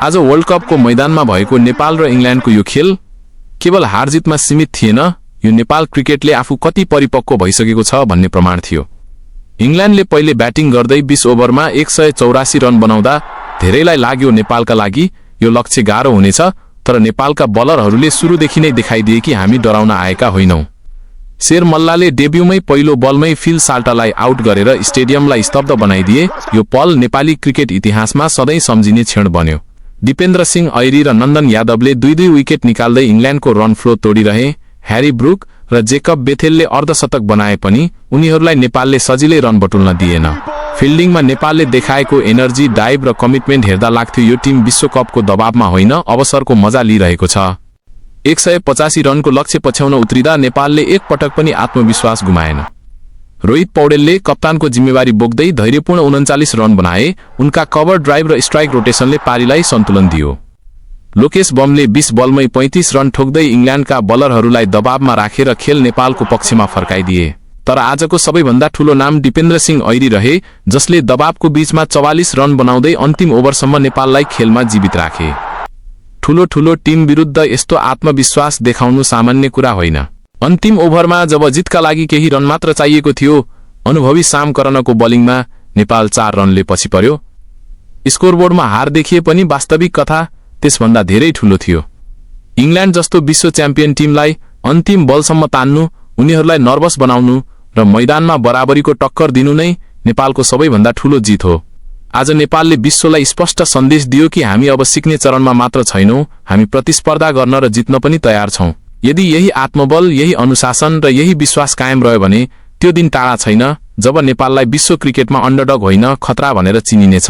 आज वर्ल्ड कपको मैदानमा भएको नेपाल र इंग्ल्यान्डको यो खेल केवल हारजितमा सीमित थिएन, यो नेपाल क्रिकेटले आफू कति परिपक्व भइसकेको छ भन्ने प्रमाण थियो। इंग्ल्यान्डले पहिले ब्याटिङ गर्दै 20 ओभरमा 184 रन बनाउँदा धेरैलाई लाग्यो नेपालका लागि यो लक्ष्य गाह्रो हुनेछ, तर नेपालका बलरहरूले सुरुदेखि नै देखाइदिए कि हामी डराउन आएका होइनौं। शेर मल्लाले डेब्युमै पहिलो बलमै फिल साल्टालाई आउट गरेर स्टेडियमलाई स्तब्ध बनाइदिए। यो पल नेपाली क्रिकेट इतिहासमा सधैँ सम्झिने क्षण बन्यो। दीपेन्द्र सिंह ऐरी र नन्दन यादवले 2-2 विकेट निकाल्दै इंग्ल्यान्डको रन फ्लो तोडिरहे। ह्यारी ब्रुक र जेकब बेथेलले अर्धशतक बनाए पनि उनीहरूलाई नेपालले सजिलै रन बटुल्न दिएन। फिल्डिङमा नेपालले देखाएको एनर्जी, डाइभ र कमिटमेन्ट हेर्दा लाग्थ्यो यो टिम विश्वकपको दबावमा होइन, अवसरको मजा लिइरहेको छ। 185 रनको लक्ष्य पछ्याउन उत्रिदा नेपालले एक पटक पनि आत्मविश्वास गुमाएन। रोहित पौडेलले कप्तानको जिम्मेवारी बोक्दै धैर्यपूर्ण 39 रन बनाए। उनका कभर ड्राइभ र स्ट्राइक रोटेसनले पारीलाई सन्तुलन दियो। लोकेश बमले 20 बलमै 35 रन ठोक्दै इंग्ल्यान्डका बलरहरूलाई दबावमा राखेर खेल नेपालको पक्षमा फर्काइदिए। तर आजको सबैभन्दा ठूलो नाम दीपेन्द्र सिंह ऐरी रहे, जसले दबावको बीचमा 44 रन बनाउँदै अन्तिम ओभरसम्म नेपाललाई खेलमा जीवित राखे। ठूलो टिम विरुद्ध यस्तो आत्मविश्वास देखाउनु सामान्य कुरा होइन। अन्तिम ओभरमा जब जितका लागि केही रन मात्र चाहिएको थियो, अनुभवी साम करनको बलिङमा नेपाल 4 रनले पछि पर्यो। स्कोरबोर्डमा हार देखिए पनि वास्तविक कथा त्यसभन्दा धेरै ठूलो थियो। इंग्ल्यान्ड जस्तो विश्व च्याम्पियन टिमलाई अन्तिम बलसम्म तान्नु, उनीहरूलाई नर्भस बनाउनु र मैदानमा बराबरीको टक्कर दिनु नै नेपालको सबैभन्दा ठूलो जित हो। आज नेपालले विश्वलाई स्पष्ट सन्देश दियो कि हामी अब सिक्ने चरणमा मात्र छैनौं, हामी प्रतिस्पर्धा गर्न र जित्न पनि तयार छौं। यदि यही आत्मबल, यही अनुशासन र यही विश्वास कायम रह्यो भने त्यो दिन टाढा छैन जब नेपाललाई विश्व क्रिकेटमा अन्डरडग होइन खतरा भनेर चिनिनेछ।